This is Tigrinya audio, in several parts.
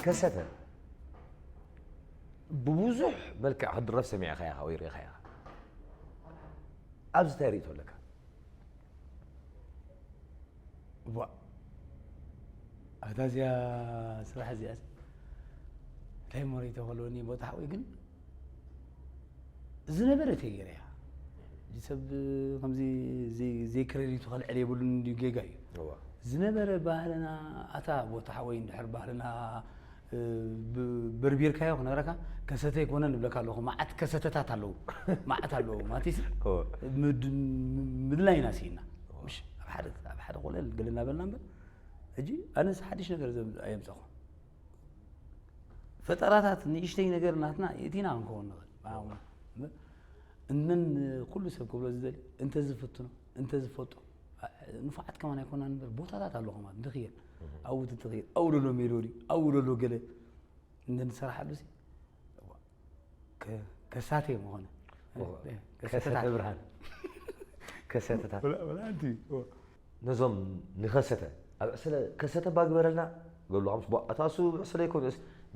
ከሰተ ብብዙሕ መልክዕ ክድረፍ ሰሚዕካ ኢኻ ወይ ርኢኻ ኢኻ። ኣብዚ እንታይ ርእይቶ ኣለካ? ዋ ኣታ እዚኣ ስራሕ እዚኣ እንታይ ሞሪቶ ከለወኒ ቦታ ሓወይ ግን ዝነበረ ተገይረ እያ። እዚ ሰብ ከምዚ ዘይ- ዘይክረዲቱ ከልዕል የብሉን እንዲ ጌጋ እዩ። ዝነበረ ባህልና ኣታ ቦታ ሓወይ እንድሕር ባህልና እ፣ ብ- በርቢርካዮ ክነግረካ ከሰተ ይኮነ ንብለካ ኣለኹ። መዓት ከሰተታት ኣለዉ መዓት ኣለዉ ማቲስ ምድ- ምድላይና ስኢና ምሽ ኣብ ሓደ ኣብ ሓደ ኮለል ገለ እናበልና እምበር ሕጂ ኣነስ ሓድሽ ነገር ዘም- ኣየምፀኹ ፈጠራታት ንእሽተይ ነገር ናትና የእቲና ክንከውን ንኽእል እነን ኩሉ ሰብ ክብሎ ዝደሊ እንተዝፍትኖ እንተዝፈጦ ንፉዓት ከማን ኣይኮናን እምበር ቦታታት ኣሎ ከማን እንትኽየድ ኣብኡ ትትኽየድ ኣብኡ ደሎ ሜሎዲ ኣብኡ ደሎ ገለ እንድንሰራሓሉ ሲ ከሳቴ መኾነ ከሰተ ብርሃን ከሰተታት ወላ ኣንቲ ነዞም ንኸሰተ ኣብ ዕስለ ከሰተ ባግበረልና ገሉ ኣምስ ኣታ እሱ ዕስለ ይኮን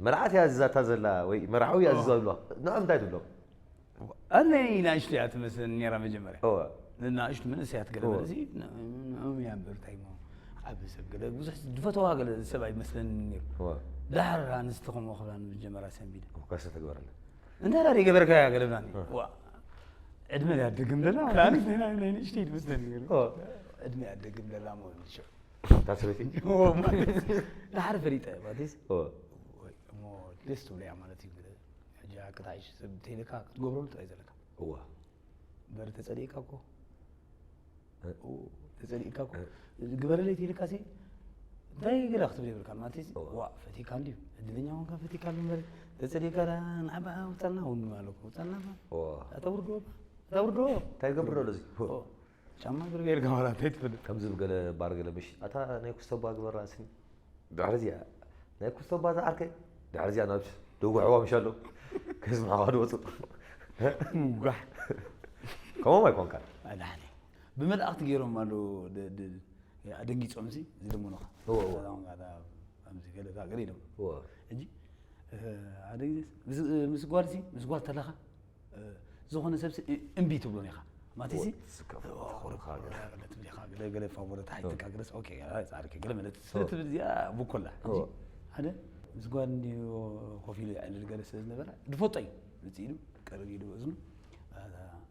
መርዓት እያ ዝዛታ ዘላ ወይ መርዓዊ እያ ዝዛ ብሎ ንዖም እንታይ ትብሎም ኣነ ናእሽቱ እያ ትመስለኒ ነራ መጀመርያ እወ ንናእሽቱ መንእሰያት ገለ እወ። መለሲ ንዕም እያ እምበር እንታይ እሞ ዓቢ ሰብ ገለ ብዙሕ ዝፈተዋ ገለ ሰብ ኣይመስለኒ ነሩ እወ ዳሕር ኣንስቲ ከምኡ ክብላ መጀመርያ ሰንቢደ ከሰተ ግበረልና እንታይ ዳ ገበርካ እያ ገለብላኒ ዋ ዕድመ እያ ትደግም ዘላ ኣነ ናይ ናይ ንእሽተይ ትመስለኒ ነሩ እወ ዕድመ እያ ትደግም ዘላ ሞ ንሸ እታ ሰበይቲ ዳሕር ፈሊጠ ማለትስ እወ እሞ ደስ ትብሎ እያ ማለት እዩ ሕጂ ክትዓይሽ ሰብ ተይልካ ክትገብረሉ ጥራይ ዘለካ እዋ እምበር ተጸሊእካ እኮ ተጸሊእካ እኮ ግበረለይ ተይልካ ሲ እንታይ ገለ ክትብል የብልካ ማለት ዋ ፈቲካ እንድዩ እድለኛ ኮንካ ፈቲካ ኣሎ እምበር ተጸሊእካ ንዓባ ውጻልና እውን ኣለኩ ውጻልና ተውርዶ ተውርዶ እንታይ ገብር ኣሎ እዚ ጫማ ግርቤ ኢልካ ዋላ እንታይ ትፈልጥ ከምዚ ገለ ባር ገለ ምሽ ኣታ ናይ ኩስተባ ግበራ ስኒ ድሕሪ እዚኣ ናይ ኩስተባ ዝዓርከይ ድሕሪ እዚኣ ናብ ደጉሕዋ ምሽ ኣሎ ከስምሓዋ ድወፁ ምጓሕ ከምኦም ኣይኮንካ ኣዳሕኒ ብመላእክቲ ገይሮም ኣሎ ኣደንጊፆም ሲ ዝደመኑኻ ከምዚ ገለ ገለ ኢሎም ሕጂ ሓደ ግዜ ምስ ጓል ሲ ምስ ጓል ተለኻ ዝኾነ ሰብ እምቢ ትብሎን ኢኻ ማቲሲ ትብልካ ግለስ ኦኬ ጻርክ ገለ መለት ስለ ትብል እዚኣ ብኮላ ሓደ ምስ ጓል እንዲ ኮፍ ኢሉ ይዕልል ገለ ስለ ዝነበረ ድፈጦ እዩ መፅእ ኢሉ ቀርብ ኢሉ እዝኑ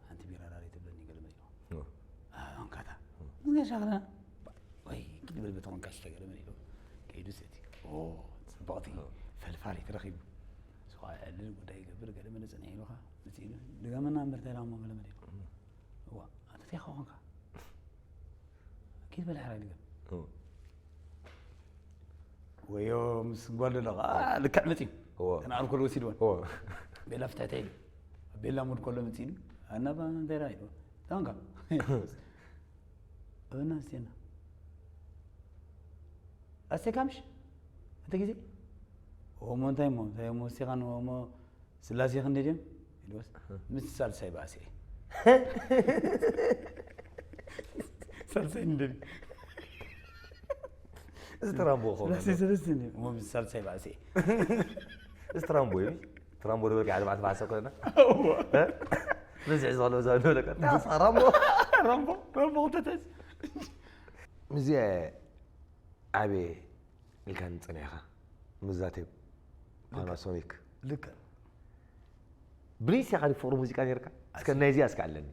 ሓንቲ ቢራ ዳለይ ትብለኒ ገለ መፅኡ ኣንካታ ምስ ገሻ ክለና ወይ ክድብል በተኾንካ ዝተገለ መን ኢሉ ከይዱ ሰቲ ጽብቕቲ ፈልፋሊት ረኺቡ ስኻ ዕልል ጉዳይ ይገብር ገለ መለ ጽንሕ ኢሉኻ መፅእ ኢሉ ድገመና እምበር ተላሞ ገለ መለ ኢሉ እዋ ኣተቴኻ ኾንካ ኪድ በለ ሕራይ ድገም ወዮ ምስ ጓል ደሎ ከዓ ልክዕ መፅዩ እዎ። ተናኣር ከሎ ወሲድወን እዎ። ቤላ ፍትሕተ ኢሉ ቤላ ሙድ ከሎ መፅእሉ ኣናባ እንታይ ራ ኢሉ ታንካ እብና ስቴና ኣስቴካ ምሽ እቲ ግዜ ኦሞ እንታይ ሞ እንታይ ሞ ስቴኻን ኦሞ ስላሴ ክንደይ ድዮም ኢልዎስ ምስ ሳልሳይ ባእሲ እየ ሳልሳይ ንደል እዚ ተራምቦ ክኸውን ስላሴ ሰለስተ እሞ ምስ ሳልሳይ ባእሲ እየ እዚ ተራምቦ እዩ ተራምቦ ነበርካ ሓደ መዓልቲ በሓሳብ ኮለና በዚ ሕዚ ከለዎ ዛ ንብለካ ራምቦ ራምቦ ራምቦ ክተተስ ምስዚኣ ዓብየ ኢልካኒ ጸኒሕካ ምስዛ ቴፕ ፓናሶኒክ ልክዕ ብሪስ ኢኻ ፍቕሪ ሙዚቃ ነርካ እስከ ናይዚኣ እስከ ኣለኒ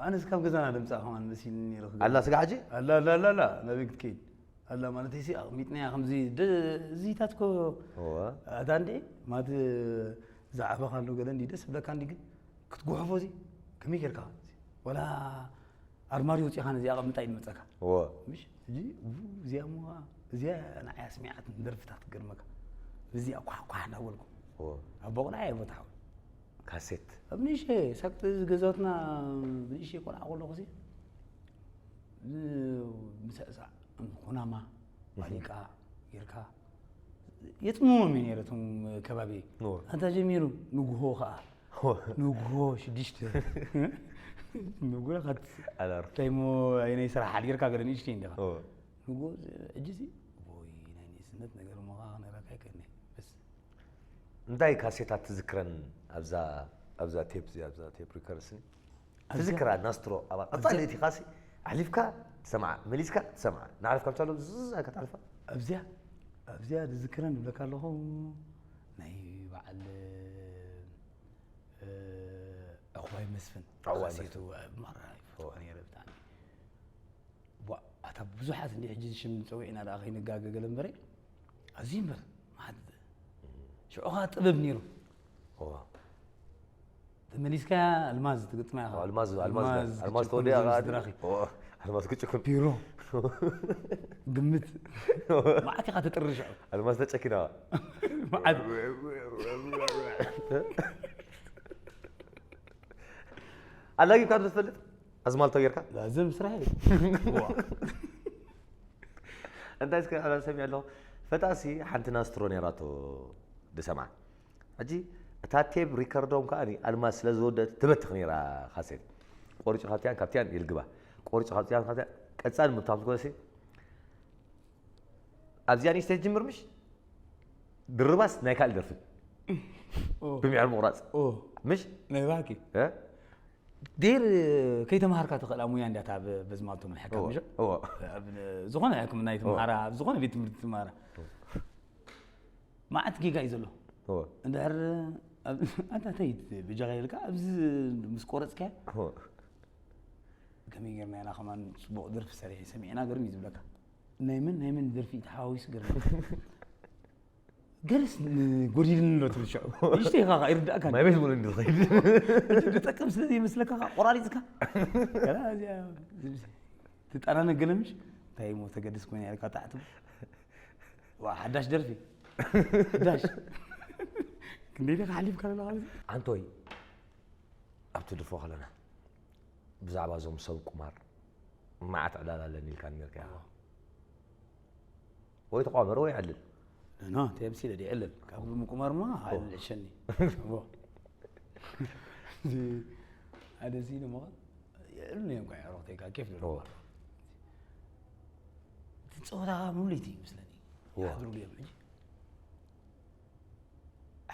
ኣነስ ካብ ገዛና ድምፃ ከማን መሲልኒ ነይሩ ኣላ ስጋ ሕጂ ኣላ ኣላ ኣላ ኣላ ናበይ ክትከይድ ኣላ ማለት ሲ ኣቕሚጥናያ ከምዚ እዚታት ኮ ኣታ እንዴ ማለት ዝዓበኻ ኣሎ ገለ እንዲ ደስ ብለካ እንዲ ግን ክትጉሕፎ እዚ ከመይ ጌርካ ወላ ኣርማድዮ ወፂኻ ነዚኣ ኣቐምጣ እዩ ዝመፀካ እዎ ምሽ ሕጂ ው፣ እዚኣ እሞ እዚኣ ንዓይ ኣስሚዓት ደርፍታት ክገርመካ እዚኣ ኳሕ ኳሕ እናበልኩ እዎ ኣብ ቦቕላ እየ ቦታ ሓው ካሴት ኣብ ንእሸ ሳክት ገዛትና ብንእሸ ቆልዓ ከለኹ ሲ ምስዕሳዕ ኩናማ ማሊቃ ጌርካ የፅምዎም እዩ ነይረ እቶም ከባቢ እዎ ኣንታ ጀሚሩ ንጉሆ ከዓ ንጉሆ ሽዱሽተ ንጉሆ ካት ኣላር እንታይ ሞ ኣይናይ ስራሕ ሓዲርካ ገለ ንእሽተይ እንዲኻ እዎ ንጉሆ ሕጂ ሲ ወይ ናይ ንእስነት ነገር ሞ ከዓ ክነግረካ ይክእል እንታይ ካሴታት ትዝክረን ኣብዛ ኣብዛ ቴፕ እዚኣ ኣብዛ ቴፕ ሪከርስ ትዝክራ ናስትሮ ኣብ ቀጻሊ እቲ ካሲ ኣሕሊፍካ ትሰምዓ መሊስካ ትሰምዓ ንዓርፍካ ብቻሎ ዝዛ ከተሕልፋ ኣብዚኣ ኣብዚኣ ዝዝክረን ዝብለካ ኣለኹ ናይ በዓል ዕኹባይ መስፍን ዕኹባይ መስፍን። ማራ ይፈትዋ ነይረ ብጣዕሚ ቧእ፣ ኣታ ብዙሓት እንዲ ሕጂ ሽም ጸዊዕና ደኣ ከይንጋገ ገለ እምበረ ኣዝዩ እምበር መዓት ሽዑ ኸኣ ጥበብ ነይሩ እዋ ተመሊስካ ኣልማዝ ትግጥማ ኢኻ ኣልማዝ ኣልማዝ ኣልማዝ ኣልማዝ ተወዲያ ቃዲ ስድራኺ እዋ ኣልማዝ ክጭኩን ቢሮ ግምት መዓት ኢኻ ትጥሪ ሽዑ ኣልማዝ ተጨኪና መዓት ኣላጊብካ ዶ ትፈልጥ ኣዝማልቶ ጌርካ ላዝም ስራሕ እዩ እዋ እንታይ እስከ ኣላ ሰሚዐ ኣለኹ ፈጣሲ ሓንቲ ናስትሮ ነይራቶ ድሰምዓ ሕጂ እታ ቴብ ሪከርዶም ከዓ ኣልማዝ ስለ ዝወደት ትበትኽ ነይራ ካሴት ቆርጭ ካብቲያን ካብቲያን ይልግባ ቆርጭ ካብቲያን ካብቲያን ቀፃል ምብታም ትኮነሲ ኣብዚኣ ንእሽተይ ትጅምር ምሽ ድርባስ ናይ ካልእ ደርፊ ብምዕር ምቑራፅ ምሽ ናይ ባኪ ዴር ከይተምሃርካ ትኽእላ ሙያ እንዲያ እታ በዝማልቶ መልሐካ ምሽ ዝኾነ ሕክምና ይትምሃራ ኣብ ዝኾነ ቤት ትምህርቲ ትምሃራ መዓት ጌጋ እዩ ዘሎ እንድሕር ኣንታ ተይ ብጃኻ ኢልካ ኣብዚ ምስ ቆረፅካያ ከመይ ጌርና ኢና ከማን ፅቡቕ ደርፊ ሰሪሐ ሰሚዕና ገርም እዩ ዝብለካ ናይ መን ናይ መን ደርፊ ተሓዋዊሱ ገርም ገርስ ጎዲልኒ ኣሎ ትብል ሽዑ ንእሽተይ ኢኻ ይርዳእካ ማይ ቤት ሙሉ እንድትኸይድ ዝጠቅም ስለ ዘይመስለካ ቆራሪፅካ ትጠራነ ገለምሽ እንታይ ሞ ተገድስ ኮይነ ያልካ ታዕትቡ ሓዳሽ ደርፊ ሓዳሽ ክንደይ ደካ ሓሊፍካ ኣለኻ ኣንቶይ ኣብ ትድርፎ ከለና ብዛዕባ እዞም ሰብ ቁማር መዓት ዕላል ኣለኒ ኢልካ ነርካ ኢኻ ወይ ተቋመረ ወይ ዕልል ኖ ቴምሲ ለዲ ዕልል ካብ ምቁማር ማ ዕልል ዕሸኒ ሓደ ሲ ድማ የዕልሉ እዮም ኳ ዕሮክተይ ካ ኬፍ ዶ እቲ ፀወታ ሙሉይቲ ይመስለኒ ይሓድሩሉ እዮም ሕጂ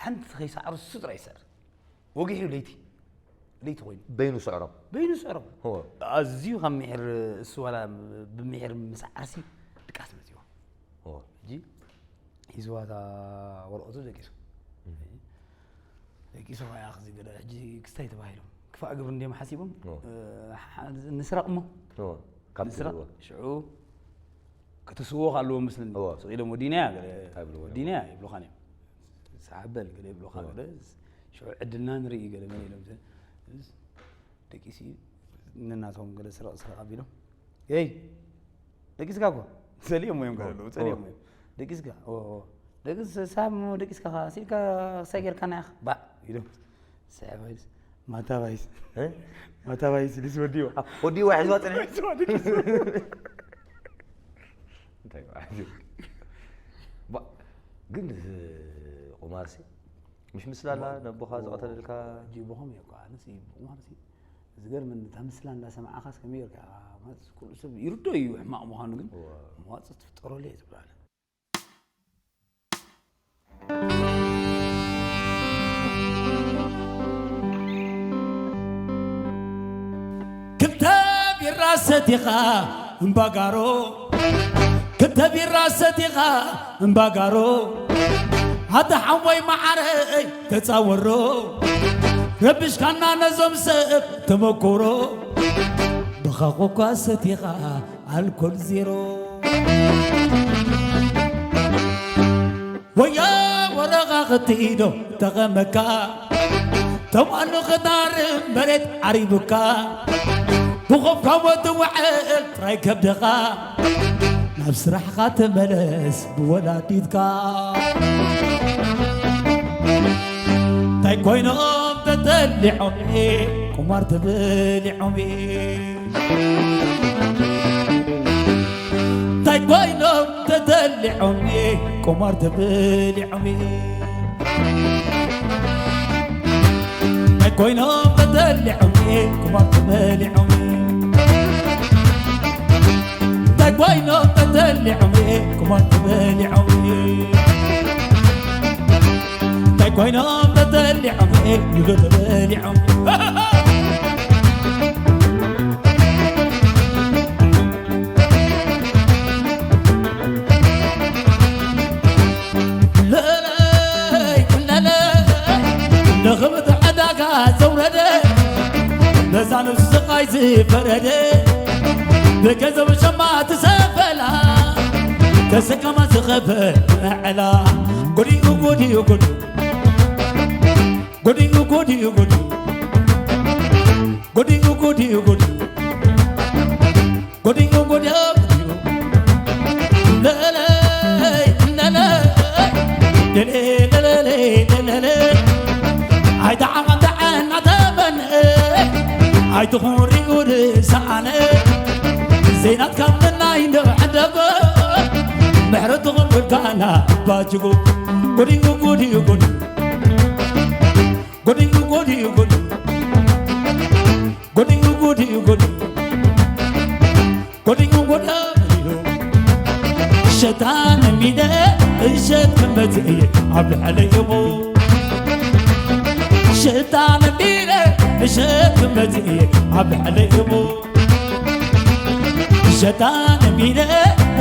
ሓንቲ ከይሰዓሩ እሱ ጥራይ ይስዕር ወጊሑ ለይቲ ለይቲ ኮይኑ በይኑ ስዕሮም በይኑ ስዕሮም ኣዝዩ ካብ ምሒር እሱ ዋላ ብምሒር ምስ ዓርሲ ድቃስ መፅዎ ሕጂ ሒዝዋ እታ ወረቐቱ ደቂሱ ደቂሱ ያ ክዚ ገለ ሕጂ ክስታይ ተባሂሎም ክፋእ ግብሪ እንዲዮም ሓሲቦም ንስረቕ እሞ ንስረቕ ሽዑ ከተስዎ ኣለዎ መስለኒ ስቕ ኢሎም ወዲናያ ገለ ወዲናያ ይብሉኻን እዮም ሰዓበል ገለ ይብሉኻ ገለ ሽዑ ዕድልና ንርኢ ገለ መን ኢሎም ደቂሲ ነናቶም ገለ ስረቕ ስረቕ ኣቢሎም ይ ደቂስካ እኮ ሰሊኦም እዮም ገለ ኣለዉ ጸሊኦም እዮም ደቂስካ ደቂስ ሳብ ደቂስካ ሲልካ ክሳይ ጌርካ ናያኽ ባእ ኢሎም ስሕባይስ ማታባይስ ማታባይስ ልስ ወዲዎ ወዲዎ ሕዝዋ ጽንሒ እንታይ በዓል ግን ቁማርሲ ምሽ ምስላላ ነቦኻ ዝቐተለልካ ጅቦኸም እየ እኳ ኣነስ ቁማርሲ ዝገርመኒ እታ ምስላ እንዳሰማዕኻስ ከመይ ጌርካ ማለት ኩሉ ሰብ ይርዶ እዩ ሕማቕ ምዃኑ ግን መዋፅእ ትፍጠረሉ እየ ዝብላለ ክልተ ቢራ ሰቲኻ እምባጋሮ ክልተ ቢራ ሰቲኻ እምባጋሮ ኣታ ሓወይ መዓረይ ተፃወሮ ረብሽካና ነዞም ሰብ ተመኮሮ ብኻኾኳ ሰቲኻ ኣልኮል ዜሮ ወያ ወረቓ ኽትኢዶ ተቐመካ ተማሉ ኽታርም መሬት ዓሪቡካ ብኾፍካ ወትውዕል ጥራይ ከብድኻ ናብ ስራሕኻ ተመለስ ብወላዲትካ እንታይ ኮይኖም ተጠሊዖም ቁማር ተበሊዖም እንታይ ኮይኖም ተጠሊዖም ቁማር ተበሊዖም እንታይ ኮይኖም ተጠሊዖም ቁማር ተበሊዖም እንታይ ኮይኖም ተጠሊዖም ቁማር ተበሊዖም እንታይ ኮይኖም ተጠሊዖም፣ እ፣ ይብሉ ተበሊዖም። ለለይ፣ ለለይ፣ ንኽብቲ ዕዳጋ ዘውረደ፣ ነዛ ነፍሲ ስቓይ ዝፈረደ፣ ብገንዘብ ሸማ ትሰፈላ፣ ተሰካማ ዝኸፈ ዕላ። ጉድ እዩ፣ ጉድ እዩ፣ ጉድ። ጉድ እዩ፣ ጉድ እዩ፣ ጉድ። ጉድ እዩ፣ ጉድ እዩ፣ ጉድ። ጉድ እዩ፣ ጉድ እዩ፣ ጉድ እዩ። ለለይ፣ ለለይ፣ ለለይ፣ ለለይ፣ ለለይ። ኣይተዓቐን ተዓና ተመን፣ ኣይትኹን ሪኡ ርእሳነ። ዘይናትካ ምናይ እንዶ ሕደጎ፣ ምሕረትኹም ውልካና ባጅጉ። ጉድ እዩ፣ ጉድ እዩ፣ ጉድ። ጎዲጉ ጎዲጉ ጎዲጉ ጎዲጉ ጎዲጉ ጎዲጉ ጎዲጉ ጎዲጉ ሸጣን ሚደ እሸት ክመት እየ ኣብ ልዕለይ እሞ ሸጣን ሚደ እሸት ክመት እየ ኣብ ልዕለይ እሞ ሸጣን ሚደ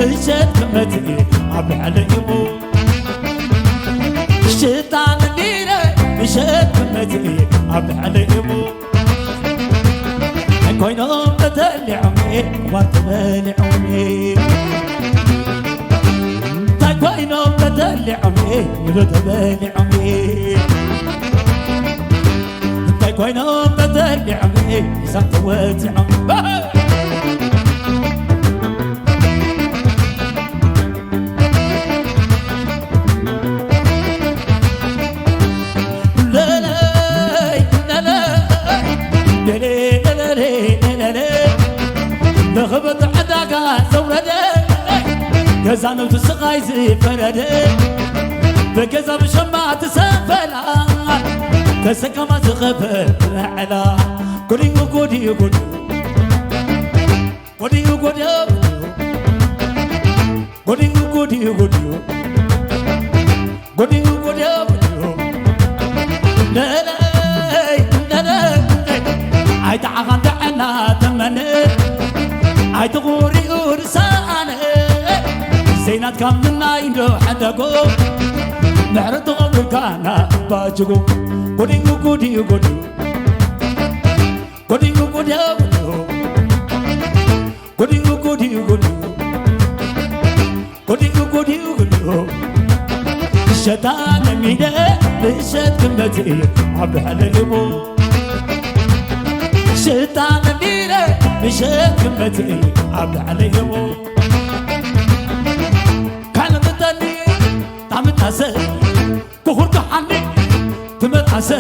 እሸት ክመት እየ ኣብ ልዕለይ እሞ ሽጣን ዲነ ምሸት ክመጽእ ኣብ ልዕሊ እሞ ኮይኖም ተተሊዖም ዋር ተበሊዖም እንታይ ኮይኖም ተተሊዖም ምሎ ተበሊዖም እንታይ ኮይኖም ተተሊዖም ሳብ ተወፂዖም ለለይ ለለይ ለለይ ለለይ ለለይ ለኸበት ዕዳጋ ዘውረደ ገዛ ነብሱ ስቓይ ዝፈረደ በገዛ ብሸማ ትሰፈላ ተሰከማ ዝኸፈ ዕላ ጉድ እዩ ጉድ እዩ ጉድ እዩ ጎዲዩ ጎዲዩ ጎዲዩ ጎዲዩ ጎዲዩ ጎዲዩ ጎዲዩ ጎዲዩ ጎዲዩ ለለይ ለለይ ኣይተዓኻን ደዐና ተመነ ኣይትኹሪኡ ርሳነ ዘይናትካ ምናይ እንዶ ሕደጎ ምሕረት ተቐብልካና ባጅጎ ጎዲዩ ጎዲዩ ጎዲዩ ጎዲዩ ጎዲዩ ጎዲዩ ጎዲዩ ጎዲዩ ጎዲዩ ጎዲዩ ጎዲዩ ጎዲዩ ጎዲዩ ሸጣን ሚደ ምሸት ክመት እዩ ኣብ ልዕሊ እሞ ሸጣን ሚደ ምሸት ክመት እዩ ኣብ ልዕሊ እሞ ካልምተኒ ታምታሰ ክኹርኩሓኒ ትመጣሰ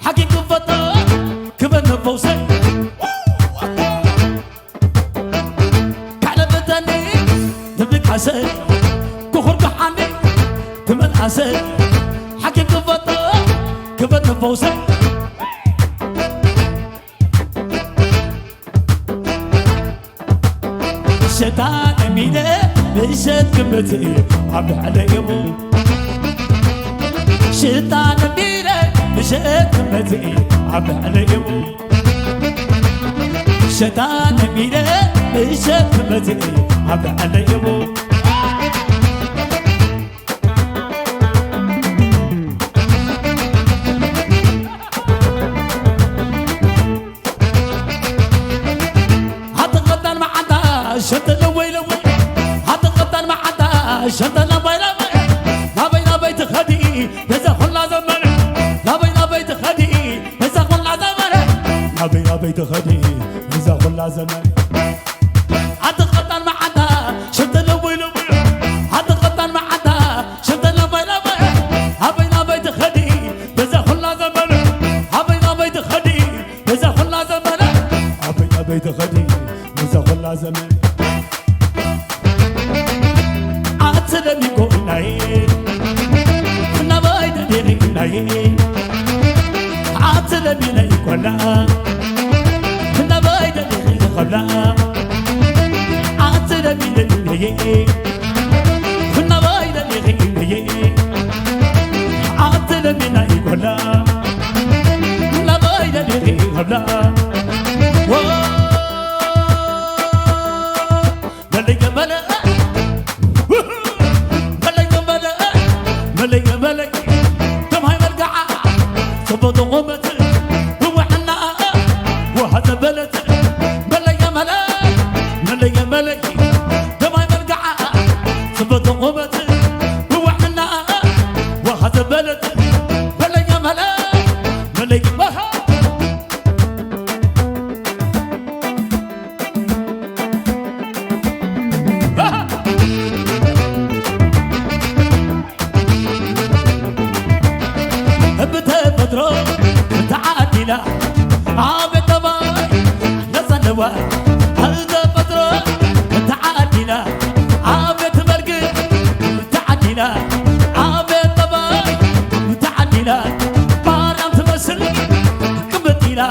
ሓኪም ክፈቶ ክበነ ፈውሰ ካለበተኒ ትብቃሰ ክኹርኩሓኒ ትመጣሰ ሓኪም ክፈቶ ክበነ ፈውሰ ሸጣን ሚለ ምሸት ክመጽእ ኣብ ልዕለይ እሞ ሸጣን ሚለ ምሸት ክመጽእ ኣብ ልዕለይ እሞ ሸጣን ሚለ ምሸት ክመጽእ ኣብ ልዕለይ እሞ ኣቲ ቐዳን መዓንታ ሸንተለወይ ለወይ ኣቲ ቐዳን መዓንታ ሸንተለወይ ለወይ ናበይ ናበይ ትኸዲ ነዛ ኹላ ዘመን ናበይ ናበይ ትኸዲ ነዛ ኹላ ዘመን ናበይ ናበይ ትኸዲ ነዛ ኹላ ዘመን ኣቲ ቐዳን መዓንታ ሸንተለወይ ለወይ ኣቲ ቐዳን መዓንታ ሸንተለወይ ለወይ ኣበይ ናበይ ትኸዲ በዛ ኹላ ዘመን ኣበይ ናበይ ትኸዲ በዛ ኹላ ዘመን ኣበይ ናበይ ትኸዲ በዛ ኹላ ዘመን ኣትለሚጎ ናይ ናባይ ደሊሪ ናይ ኣትለሚ ናይ ኮላ ናባይ ደሊሪ ኸብላ ኣትለሚ ናይ ናባይ ደሊሪ ናይ ኣቲ ለሚና ይጎላ ላባይ ደሊኺ ይኸብላ ወ መለየ መለ መለየ መለ መለየ መለ ተምሃይ መልክዓ ጽቡቕ ቁመት ብውሕና ወሃ ዘበለት መለየ መለ መለየ መለ ተምሃይ መልክዓ ጽቡቕ ቁመት ብውሕና ወሃ ዘበለት መለየ መለ መለየ መለ ብተፈጥሮ ተዓዲላ ኣብ ጠባይ ነጸለዋ ብተፈጥሮ ተዓዲላ ኣብ መልክ ተዓዲላ ኣብ ጠባይ ተዓዲላ ማርያም ትመስል ቅብጥ ኢላ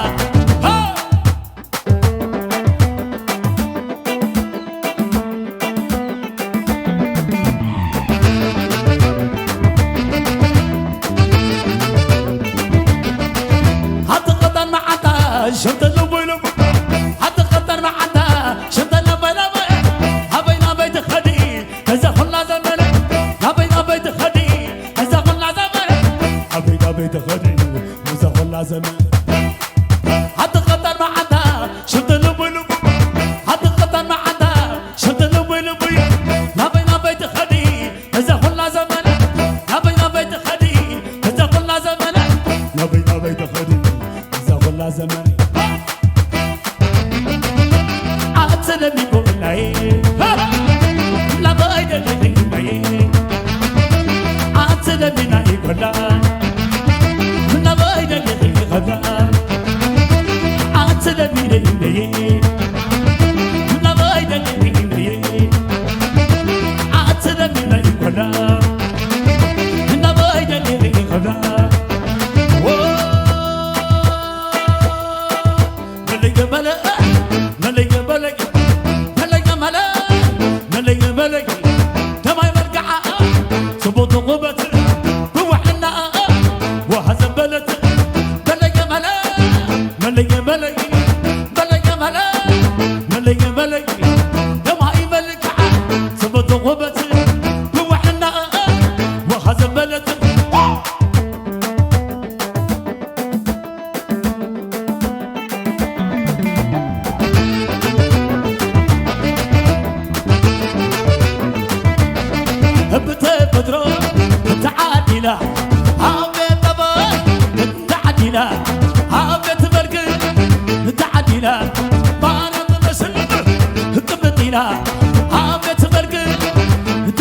ሓንቲ ቀጠን መዓንጣ ሸምተን ለቦይ ለቦ ሓንቲ ቀጠን መዓንጣ ሸምተን ለቦይ ለቦ ኣበይ ናበይ ትኸዲ እዛ ኹላ ዘመነ ናበይ ናበይ ትኸዲ እዛ ኹላ ዘመነ ኣበይ ናበይ ትኸዲ እዛ ኹላ ዘመነ ሓንቲ ቀጠን መዓንጣ ሸምተን ለቦይ ለቦ ሓንቲ ቀጠን መዓንጣ ሸምተን ለቦይ ለቦ ናበይ ናበይ ትኸዲ እዛ ኹላ ዘመነ ናበይ ናበይ ትኸዲ እዛ ኹላ ዘመነ ናበይ ናበይ ትኸዲ እዛ ኹላ ዘመነ ኣትለሚ ጎብናይ ናበይ ደለለይ ኣትለሚ ናይ ጎላ ናበይ ደለለይ ኸላ ኣትለሚ ደለለይ ናበይ ደለለይ ኣትለሚ ናይ ጎላ ናበይ ደለለይ ኸላ መለየ መለ መለየ መለየ መለየ መለ መለየ መለየ ደማይ መልክዓ ጽቡቕ ቁመት ብውሕና ወሃ ዘበለት መለየ መለ መለየ መለየ መለየ መለ መለየ መለየ ደማይ መልክዓ ጽቡቕ ቁመት ብውሕና ወሃ ዘበለት ብተፈጥሮ ተዓዲላ ኣብ ቤት ጠባይ ተዓዲላ ኣብ ቤት መልክ ተዓዲላ ባና ትመስል ቅብጥ ኢላ ኣብ ቤት መልክ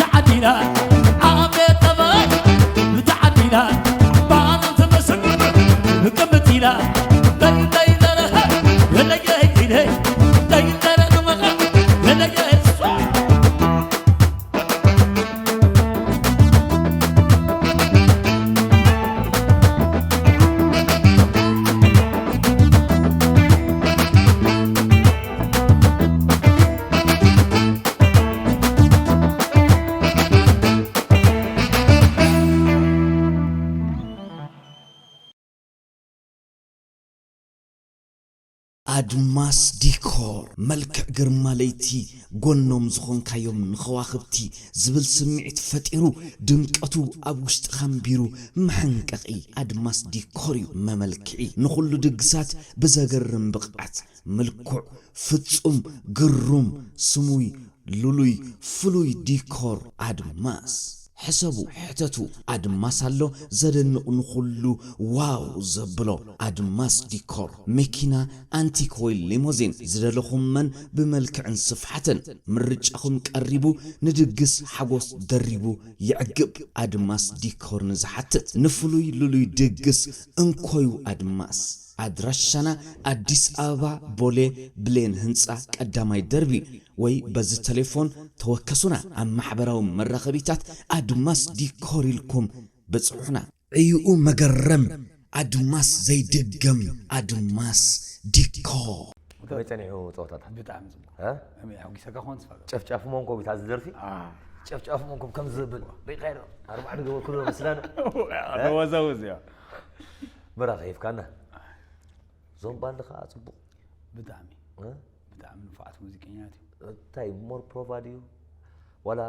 ተዓዲላ ኣብ ቤት ጠባይ ተዓዲላ ባና ትመስል ቅብጥ ኢላ ደይ ደይ ደረ የለየ ኢለ ደይ ደረ ንመቐ የለየ ኣድማስ ዲኮር፣ መልክዕ ግርማ ለይቲ፣ ጎኖም ዝኾንካዮም ንኸዋኽብቲ ዝብል ስምዒት ፈጢሩ፣ ድምቀቱ ኣብ ውሽጥኻ ኣንቢሩ፣ መሐንቀቒ ኣድማስ ዲኮር እዩ መመልክዒ። ንኹሉ ድግሳት ብዘገርም ብቕዓት፣ ምልኩዕ፣ ፍጹም፣ ግሩም፣ ስሙይ፣ ልሉይ፣ ፍሉይ ዲኮር ኣድማስ። ሕሰቡ፣ ሕተቱ፣ ኣድማስ ኣሎ ዘደንቕ ንኹሉ ዋው ዘብሎ። ኣድማስ ዲኮር፣ መኪና ኣንቲክ ወይ ሊሞዚን፣ ዝደለኹመን ብመልክዕን ስፍሓትን። ምርጫኹም ቀሪቡ፣ ንድግስ ሓጎስ ደሪቡ የዕግብ። ኣድማስ ዲኮር ንዝሓትት፣ ንፍሉይ ልሉይ ድግስ እንኮዩ ኣድማስ። ኣድራሻና ኣዲስ ኣበባ ቦሌ ብሌን ህንፃ ቀዳማይ ደርቢ ወይ በዚ ቴሌፎን ተወከሱና። ኣብ ማሕበራዊ መራኸቢታት ኣድማስ ዲኮር ኢልኩም በጽሑና። ዕዩኡ መገረም ኣድማስ ዘይድገም ኣድማስ ዲኮር። ከመይ ጸኒሑ ጸወታታት? ብጣዕሚ ጽቡቕ። እ? ከመይ ኣጉሰካ ክኾን ተስፋ እገብር። ጨፍጫፍ ሞንኮ ቢታ ዝደርፊ? አ። ጨፍጫፍ መንኩም ከም ዝብል ሪኻዮ ኣርባዕ ዝገበርኩ ዶ መስላና ተወዛወዝ እያ በራ ከይፍካና እዞም ባንድ ከዓ ፅቡቅ ብጣዕሚ እ? ብጣዕሚ ንፉዓት ሙዚቀኛት እዩ እንታይ ሞር ፕሮቫድ እዩ ዋላ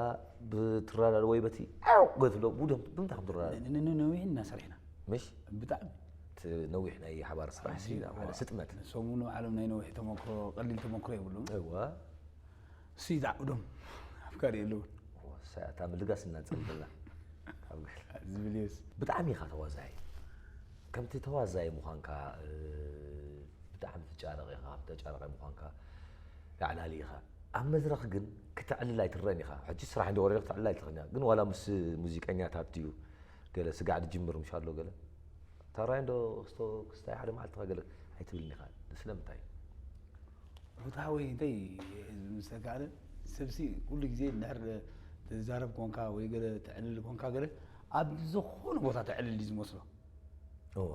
ብትረዳድ ወይ በቲ ዓው ገትሎ ውደም ብምንታይ ከም ትረዳድ ነዊሕ እናሰርሕና ምሽ ብጣዕሚ እቲ ነዊሕ ናይ ሓባር ስራሕ ሲ ናብ ሓደ ስጥመት ሰሙኑ ዓለም ናይ ነዊሕ ተመክሮ ቀሊል ተመክሮ የብሉም እዋ ሲዳ ኡዶም ኣፍካሪ የለውን እታ ምልጋስ እናፀንብላ ዝብል የስ ብጣዕሚ ኢኻ ተዋዛይ ከምቲ ተዋዛይ ምዃንካ እ፣ ብጣዕሚ ትጫረቕ ኢኻ ተጫረቐ ምዃንካ ተዕላሊ ኢኻ ኣብ መድረኽ ግን ክተዕልል ኣይትረን ኢኻ ሕጂ ስራሕ እንደ ወረደ ክተዕልል ኣይትኽእል ኢኻ ግን ዋላ ምስ ሙዚቀኛታት ድዩ ገለ ስጋዕ ድጅምር ምሽ ኣሎ ገለ ታራይ እንዶ ክስቶ ክስታይ ሓደ መዓልቲ ገለ ኣይትብልን ኢኻ ስለምንታይ ቦታ ወይ እንታይ ምስለካ ኣነ ሰብሲ ኩሉ ግዜ እንድሕር ትዛረብ ኮንካ ወይ ገለ ትዕልል ኮንካ ገለ ኣብ ዝኾነ ቦታ ትዕልል እዩ ዝመስሎ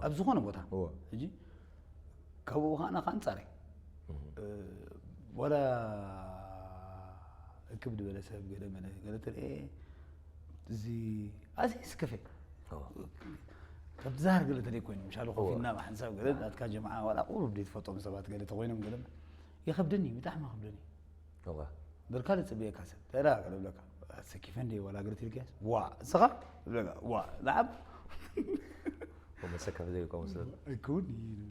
ኣብ ዝኾነ ቦታ ሕጂ ካብኡ ከዓና ከ ኣንጻረይ ወላ እክብ ዝበለ ሰብ ገለ መለ ገለ ትርኤ እዚ ኣዚ ስከፈ ካብ ዛር ገለ ተለይ ኮይኑ ምሻሉ ኮፍ ኢልና ብሓንሳብ ገለ ናትካ ጀምዓ ዋላ ቁሩብ ደይ ትፈልጦም ሰባት ገለ ተኮይኖም ገለ ይኸብደኒ ብጣዕሚ ይኸብደኒ እዋ በርካ ልፅብየካ ሰብ ተዳ ገለ ብለካ ሰኪፈ እንደ ዋላ ገለ ትልክያስ ዋ እስኻ ብለካ ዋ ንዓብ ወመሰከፍ ዘይቆም ሰብ ኣይከውን እዩ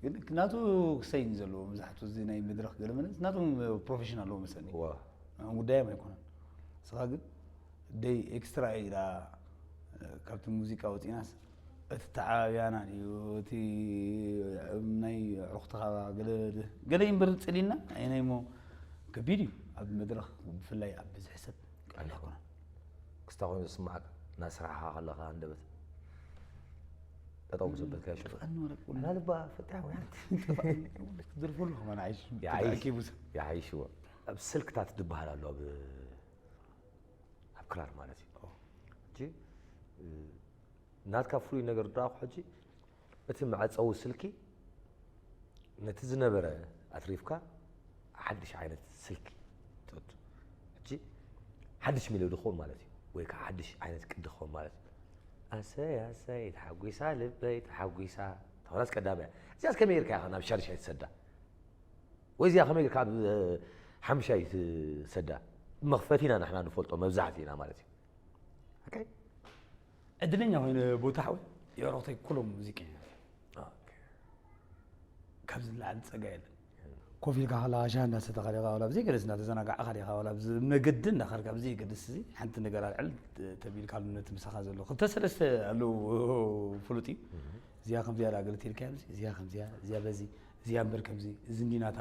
ግን ናቱ ክሰይን ዘለዎ መብዛሕቱ እዚ ናይ መድረክ ገለ መለ ናቶም ፕሮፌሽን ኣለዎ መሰለኒ እዋ ንዕኦም ጉዳዮም ኣይኮነን ንስኻ ግን ደይ ኤክስትራ ኢላ ካብቲ ሙዚቃ ወፂናስ እቲ ተዓብያና እዩ እቲ ናይ ዕሩኽትኻ ገለ ገለ እምበር ፅሊና ናይ ሞ ከቢድ እዩ ኣብ መድረክ ብፍላይ ኣብ ብዝሒ ሰብ ቀሊል ኣይኮነን ክስታ ኮይኑ ዝስማዓካ እናስራሕኻ ከለኻ ሃንደበት ጠጠው ምስ ኣበልካዮ ሽዑ ፍቐኒ ወረቅ ኣና ልባ ፈጢሓ ወይ ሓንቲ ክትደርፈሉ ከማን ዓይሽ ይዓይሽ። ተኣኪቡ ሰብ ይሓይሽዎ ኣብ ስልክታት ዝበሃል ኣሎ ኣብ ኣብ ክራር ማለት እዩ ሕጂ እ፣ ናትካ ፍሉይ ነገር ድረኣኹ ሕጂ እቲ መዐፀዊ ስልኪ ነቲ ዝነበረ ኣትሪፍካ ሓድሽ ዓይነት ስልኪ ትእቱ ሕጂ ሓድሽ ሜሎዲ ክኸውን ማለት እዩ ወይ ከዓ ሓድሽ ዓይነት ቅዲ ክኸውን ማለት እዩ ኣሰይ ኣሰይ ተሓጒሳ ልበይ ተሓጒሳ ተኾናስ ቀዳመያ እዚኣስ ከመይ ኢልካ ኢኻ ናብ ሻድሻይ ትሰዳ ወይ እዚኣ ከመይ ኢልካ ኣብ ሓምሻይ ትሰዳ መኽፈቲና ንሕና ንፈልጦ መብዛሕቲ ኢና ማለት እዩ ኦኬ ዕድለኛ ኮይኑ ቦታ ሓወይ የዕሩኽተይ ኩሎም ሙዚቀኛ ኦኬ ካብዚ ንላዕሊ ፀጋ የለን ኮፍ ኢልካ ከለካ ሻሂ እንዳሰተኻ ዲኻ ዋላ ብዘይ ገደስ እንዳተዘናጋዕካ ዲኻ ዋላ ብዚ መገዲ እንዳኸድካ ብዘይ ገደስ እዚ ሓንቲ ነገር ኣልዕል ተቢልካሉ ነቲ ምሳኻ ዘሎ ክልተ ሰለስተ ኣለዉ ፍሉጥ እዩ እዚኣ ከምዚኣ ዳ ገለ ተልካ እዚኣ ከምዚኣ እዚኣ በዚ እዚኣ እምበር ከምዚ እዚ እንዲናታ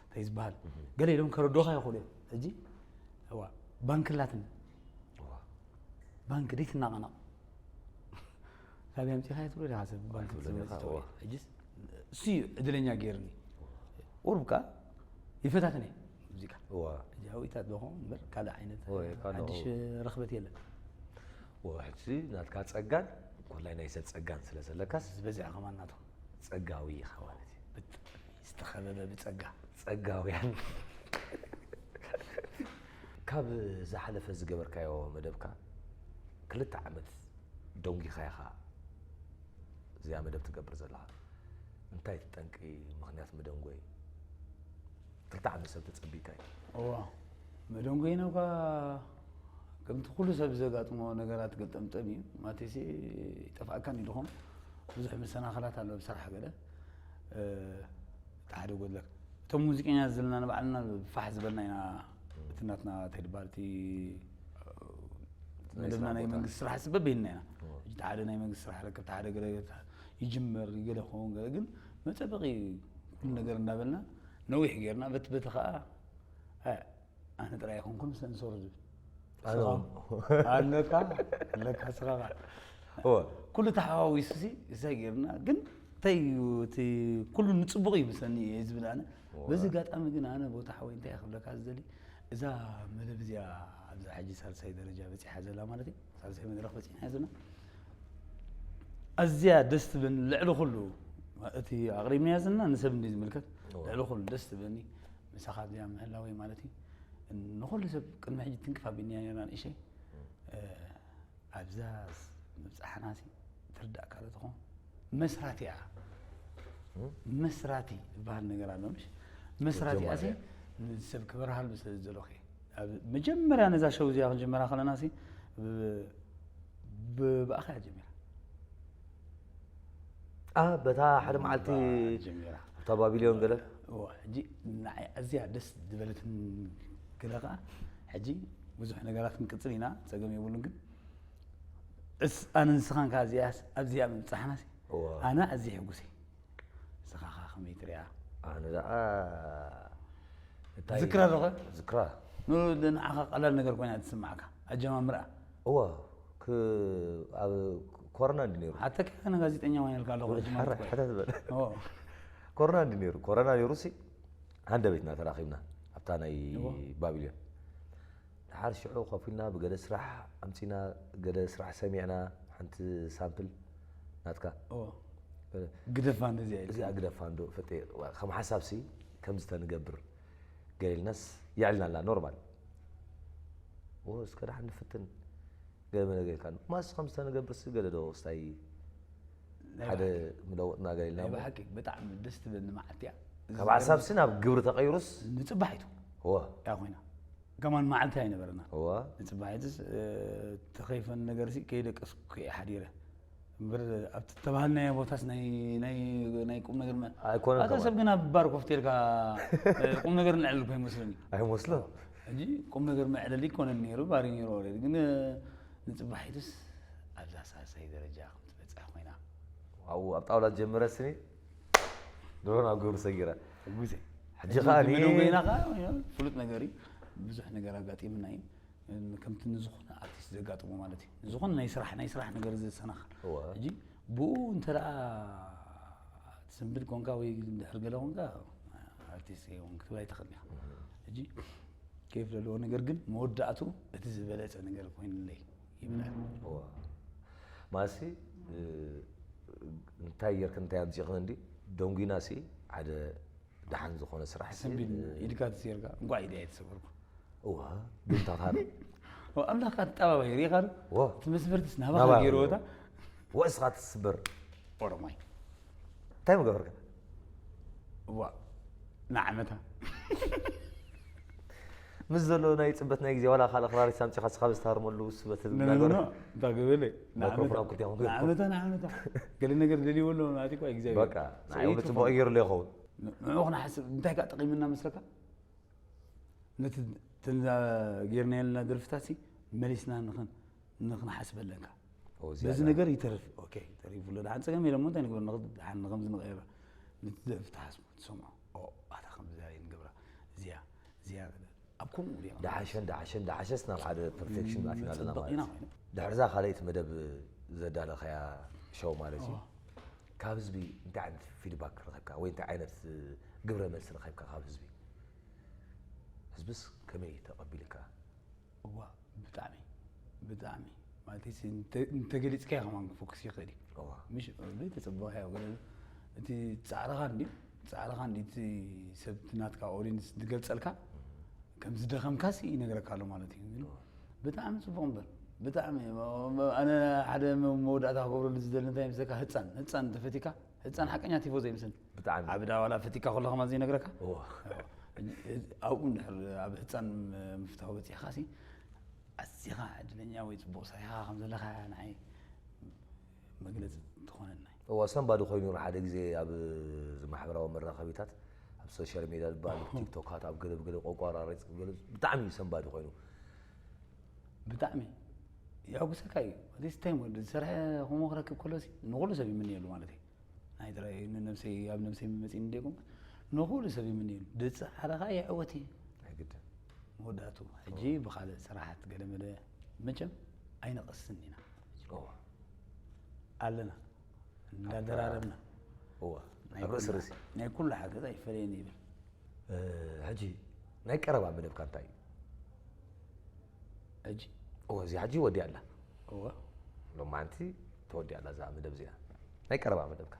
እንታይ ዝበሃል ገለ ኢሎም ከረዶኻ ይኽእሉ እዮም ሕጂ እዋ ባንክላትን ባንክ ደይ ትናቐነቕ ካበይ ኣምፂኻ ትብሎ ዲኻ ሰብ ባንክ ኣይትብሎን ኢኻ፣ እዋ። ሕጂስ እሱ እዩ ዕድለኛ ገይርኒ ቁሩብ ከዓ ይፈታተነ ሙዚቃ እዋ ሕጂ ሃዊታት ዶኾ እምበር ካልእ ዓይነት ወይ ካልእ ሓድሽ ረኽበት የለን ወሕጂ ናትካ ጸጋን ኮላይ ናይ ሰብ ጸጋን ስለ ዘለካስ ዝበዚዐ ከማን ናቶም ጸጋዊ ኢኻ ማለት እዩ ብጣዕሚ ዝተኸበበ ብጸጋ ጸጋውያን ካብ ዝሓለፈ ዝገበርካዮ መደብካ ክልተ ዓመት ደንጊኻ ኢኻ እዚኣ መደብ ትገብር ዘለኻ እንታይ ትጠንቂ ምኽንያት መደንጎይ ክልተ ዓመት ሰብ ተጸቢካ እዩ እዋ መደንጎይ ነውካ ከምቲ ኩሉ ሰብ ዘጋጥሞ ነገራት ገልጠምጠም እዩ ማቴሲ ይጠፍኣካን ይድኾም ብዙሕ መሰናኸላት ኣሎ ብስራሕ ገለ እቲ ሓደ ጎድለክ እቶም ሙዚቀኛ ዘለና ንባዕልና ፋሕ ዝበልና ኢና እቲ ናትና ተድባርቲ መደብና ናይ መንግስቲ ስራሕ ስበብ ይልና ኢና እቲ ሓደ ናይ መንግስቲ ስራሕ ረክብ እቲ ሓደ ገለ ይጅመር ይገለ ክኸውን ገለ ግን መፀበቂ ኩሉ ነገር እንዳበልና ነዊሕ ጌርና በቲ በቲ ከዓ ኣነ ጥራይ ኣይኮንኩን ሰንሶር ዝብል ኣለካ ኣለካ ስኻ ኩሉ ተሓዋዊሱ ሲ እዛ ጌርና ግን እንታይ እዩ እቲ ኩሉ ንፅቡቅ እዩ ምስለኒ እየ ዝብል ኣነ በዚ ኣጋጣሚ ግን ኣነ ቦታ ሓወይ እንታይ ክብለካ ዝደሊ እዛ መደብ እዚኣ ኣብዛ ሕጂ ሳልሳይ ደረጃ በፂሓ ዘላ ማለት እዩ ሳልሳይ መድረክ በፂሕና ዘለና ኣዝያ ደስ ትብለኒ ልዕሊ ኩሉ እቲ ኣቕሪብናያ ዘለና ንሰብ እንዲ ዝምልከት ልዕሊ ኩሉ ደስ ትብለኒ ምሳኻ እዚኣ ምህላወይ ማለት እዩ ንኹሉ ሰብ ቅድሚ ሕጂ ትንክፍ ኣቢልናያ ነርና ንእሸይ ኣብዛ ምብፃሕና ሲ ትርዳእካ ዶ ትኾን? መስራቲኣ መስራቲ ዝበሃል ነገር ኣሎ ምሽ? መስራቲኣ ሲ ሰብ ክበርሃሉ ስለ ዝደለኹ እየ። መጀመርያ ነዛ ሸው እዚኣ ክንጀመራ ከለና ሲ ብኣኻ ጀሚራ። በታ ሓደ መዓልቲ ኣብታ ባቢልዮን ገለ ሕጂ ንዓይ ኣዝያ ደስ ዝበለትን ገለ ከዓ ሕጂ ብዙሕ ነገራት ክንቅፅል ኢና፣ ፀገም የብሉን። ግን እስ ኣነ ንስኻን ከዓ እዚኣስ ኣብዚኣ ምብፃሕና ኣነ ኣዝየ ሕጉስ እየ። ንስኻ ከዓ ከመይ ትሪኣ? ኣነ ደኣ ዝክራ ኣለኸ ዝክራ ንዓኻ ቀላል ነገር ኮይና ትስማዕካ ኣጀማምርኣ እዋ ኣብ ኮረና እንዲ ነይሩ ሓተካ ኣነ ጋዜጠኛ ኮይነ ኢልካ ኣለኹ ሕጂ ማለት እኮ። ሕተት በል ኦ፣ ኮረና እንዲ ነይሩ ኮረና ነይሩ ሲ ሓደ ቤትና ተራኺብና ኣብታ ናይ እዎ። ባቢልዮን ድሓር ሽዑ ኮፍ ኢልና ብገለ ስራሕ ኣምፂና ገለ ስራሕ ሰሚዕና ሓንቲ ሳምፕል ናትካ ኦ፣ ግደፋ እንደዚኣ ኢልካ። እዚኣ ግደፋ እንዶ ፈጤ ከም ሓሳብ ሲ ከምዚ ተንገብር ገለ ኢልናስ የዕልና ኣላ ኖርማል ኦ እስከ ደሓን ንፍትን ገለ መለ ገይርካ ማስ ከምዚ ተንገብርሲ ገለ ዶ ስታይ ሓደ ምለውጥና ገለ ኢልና ናይ እሞ ብሓቂ ብጣዕሚ ደስ ትብለኒ መዓልቲ እያ ካብ ሓሳብሲ ናብ ግብሪ ተቐይሩስ ንፅባሒቱ እወ እያ ኮይና ከማን መዓልቲ ኣይነበረና እወ ንፅባሒትስ ተኸይፈን ነገርሲ ከይደቀስኩ እየ ሓዲረ እምበር ኣብቲ ተባህልናዮ ቦታስ ናይ ናይ ናይ ቁም ነገር መ- ኣይኮነን ኣታ ከማን ሰብ ግን ኣብ ባር ኮፍ ተልካ ቁም ነገር ንዕልል እኮ ይመስለኒ ኣይመስሎ ሕጂ ቁም ነገር መዕለሊ ይኮነን ነይሩ ባር ነይሩ ኦልሬዲ ግን ንፅባሒትስ ኣብዛ ሳልሳይ ደረጃ ከም ትበፅሕ ኮይና ኣብኡ ኣብ ጣውላ ዝጀመረ ስኒ ድሮ ናብ ግብሪ ሰጊረ ግዜ ሕጂ ከዓ ኮይና ከዓ ፍሉጥ ነገር እዩ ብዙሕ ነገር ኣጋጢምና እዩ ከምቲ ንዝኾነ ኣርቲስት ዘጋጥሞ ማለት እዩ ንዝኾነ ናይ ስራሕ ናይ ስራሕ ነገር ዝሰናኸል ሕጂ ብኡ እንተ ደኣ ትስንብድ ኮንካ ወይ ድሕር ገለ ኮንካ ኣርቲስት እውን ክትብል ኣይትኽእል ኢኻ ሕጂ ኬፍ ዘለዎ ነገር ግን መወዳእቱ እቲ ዝበለፀ ነገር ኮይኑለይ ይብላል ማሲ እንታይ ጌርክ እንታይ ኣምፂእኽን እንዲ ደንጉና ሲ ሓደ ደሓን ዝኾነ ስራሕ ሲ ሰንቢድ ኢድካ ተሰይርካ እንኳዕ ኢደ ኣይተሰበርኩ እዋ ብንታታር ኣምላኽ ካ ተጣባባይ ሪኢኻ ዶ ወ እቲ መስበርትስ ናባኻ ናባኻ ገይርዎ እታ ወ እስኻ ትስበር ኦሮማይ እንታይ ምገበርካ እዋ ንዓመታ ምስ ዘሎ ናይ ፅበት ናይ ግዜ ዋላ ካልእ ክራሪስ ኣምፂኻ ስኻ ብዝታርመሉ ውስበት ኖ ኖ ኖ እንታይ ገበለ ማይክሮፎን ኣብ ክልቲኹም ንዓመታ ንዓመታ ገለ ነገር ደልይዎ ኣሎ ማለት እኮ እግዚኣብሔር በቃ ንዓይ እውን ፅቡቅ ገይሩ ኣሎ ይኸውን ንዑ ክንሓስብ እንታይ ከዓ ጠቂምና መስለካ ነቲ ተንዛ ጌርና የለና ደርፍታት ሲ መሊስና ንኽን ንኽንሓስበለንካ በዚ ነገር ይተርፍ ኦኬ ተሪፉ ኣሎ ደሓን ፀገም የለሞ እንታይ ንግበር ንኽድ ደሓን ንኸምዚ ንቐየራ ነቲ ደርፊ ተሓስቡ ትሰምዖ ኦ ኣታ ከምዚ ዛሬ ንገብራ እዚያ እዚያ ኣብ ከምኡ ሪኣ ደሓሸን ደሓሸን ደሓሸስ ናብ ሓደ ፐርፌክሽን ኣቲና ኣለና ማለት እዩ ድሕርዛ ካልኣይቲ መደብ ዘዳለኸያ ሸው ማለት እዩ ካብ ህዝቢ እንታይ ዓይነት ፊድባክ ረኸብካ ወይ እንታይ ዓይነት ግብረ መልሲ ረኸብካ ካብ ህዝቢ ህዝብስ ከመይ ተቐቢልካ እዋ ብጣዕሚ ብጣዕሚ ማለት ሲ እንተገሊፅካዮ ከማን ክፎክስ ይኽእል እዩ ምሽ ዘይተፀበኻዮ ገለ እቲ ፃዕርኻ እንዲ ፃዕርኻ እንዲ እቲ ሰብ እቲ ናትካ ኦዲንስ ዝገልፀልካ ከም ዝደኸምካስ ይነግረካ ኣሎ ማለት እዩ ግን ብጣዕሚ ፅቡቕ እምበር ብጣዕሚ ኣነ ሓደ መወዳእታ ክገብረሉ ዝደሊ እንታይ ምስለካ ህፃን ህፃን ተፈቲካ ህፃን ሓቀኛ ቲፎ ዘይምስል ብጣዕሚ ዓብዳ ዋላ ፈቲካ ከሎ ከማን ዘይነግረካ ኣብኡ እንድሕር ኣብ ህፃን ምፍታው በፂሕካ ሲ ኣዚኻ ዕድለኛ ወይ ፅቡቕ ሰሪሕኻ ከም ዘለኻ ንዓይ መግለፂ ትኾነና እዩ። እዋ ሰንባዲ ኮይኑ ሓደ ግዜ ኣብ እዚ ማሕበራዊ መራኸቢታት ኣብ ሶሻል ሜድያ ዝበሃል ቲክቶካት ኣብ ገለ ብገለ ቆቋራሪፅ ገለ ብጣዕሚ እዩ ሰንባዲ ኮይኑ ብጣዕሚ የሐጉሰካ እዩ። This time ወዲ ዝሰርሐ ከምኡ ክረክብ ከሎ ንኹሉ ሰብ ይምንየሉ ማለት እዩ። ናይ ጥራይ ንነብሰይ ኣብ ነብሰይ መመፂኒ እንዲኩም ንኹሉ ሰብ ይምንየሉ። ድፃዕርኻ ይዕወት እዩ። ኣይግድን መወዳእቱ ሕጂ ብኻልእ ስራሓት ገለመለ መቸም ኣይነቐስን ኢና ኣለና እንዳደራረብና እዋ ኣብ ርእሲ ርእሲ ናይ ኩሉ ሓገዝ ኣይፈለየን ይብል ሕጂ ናይ ቀረባ መደብካ እንታይ እዩ ሕጂ እወ እዚኣ ሕጂ ወዲኣ ኣላ እወ ሎማዓንቲ ተወዲኣ ኣላ እዛ መደብ እዚኣ ናይ ቀረባ መደብካ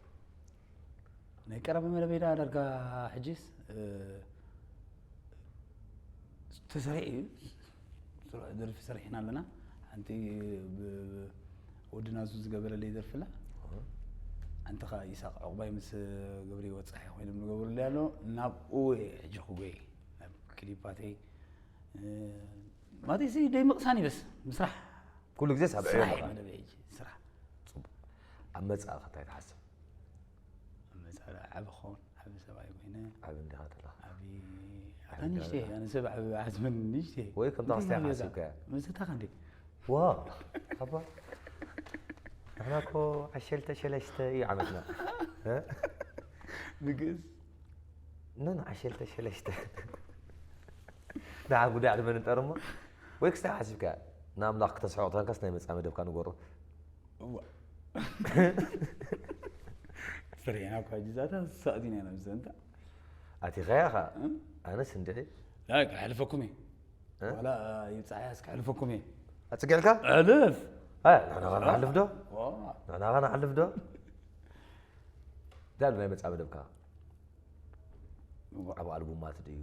ናይ ቀረባ መደበይ ደኣ ዳርጋ ሕጂስ እ፣ ተሰሪሑ እዩ። ስሩዕ ደርፊ ሰሪሕና ኣለና። ሓንቲ ብ-፣ ወዲ ናዙ ዝገበረለይ ደርፊ ኣላ። ሓንቲ ኸዓ ይስሓቅ ዑቕባይ ምስ ገብረ ህይወት ጸሓይ ኮይኖም ዝገብሩለይ ኣሎ። ናብኡ እየ ሕጂ ክጎይ፣ ናብ ክሊፓተይ። እ፣ ማለት እዚ ደይ ምቕሳን እዩ በስ፣ ምስራሕ። ኩሉ ግዜ ሳብ ዕዮ ስራሕ እዩ ምዃን። መደበይ ሕጂ፣ ስራሕ። ጽቡቕ። ኣብ መጻኢ ከ እንታይ ትሓስብ? ኣብ መጻኢ ዓቢ ክኸውን፣ ዓቢ ሰብኣይ ኮይነ። ዓቢ እንዲኻ ተለኻ። ዓቢ፣ ዓቢ ኣታ ንእሽተይ፣ ገና። ኣነ ሰብ ዓቢ ዓዝመኒ ንእሽተይ። ወይ ከምታ እንታይ ክስታይ ማለት ሓሲብካያ? መሰታኻ እንዴ? ዋው! ኣባ፣ ንሕና እኮ ዓሸልተ ሸለሽተ እዩ ዓመትና። እ? ብግእዝ? ኖ፣ ኖ፣ ዓሸልተ ሸለሽተ። ንዓ ጉዳይ ዕድመ ንጠር እሞ። ወይ ክስታይ ሓሲብካያ? ንኣምላኽ ክተስሕቆ ተንካስ ናይ መጻኢ መደብካ ንገሮ። እዋ። ፍሬና እኳ ጅዛታ ሳእዲና ኢና ብዘንታ። ኣቲኻያ ኸኣ? እም? ኣነስ እንድዒ። ላ፣ ክሕልፈኩም እየ። እ? ዋላ ይብጻሕያስ ክሕልፈኩም እየ። ኣጽጊዕልካ? ሕልፍ! ኣይ፣ ንሕና ኸ ንሓልፍ ዶ? ዋ። ንሕና ኸ ንሓልፍ ዶ? ዳሉ ናይ መጻኢ መደብካ? እዋ። ኣብ ኣልቡማት ድዩ?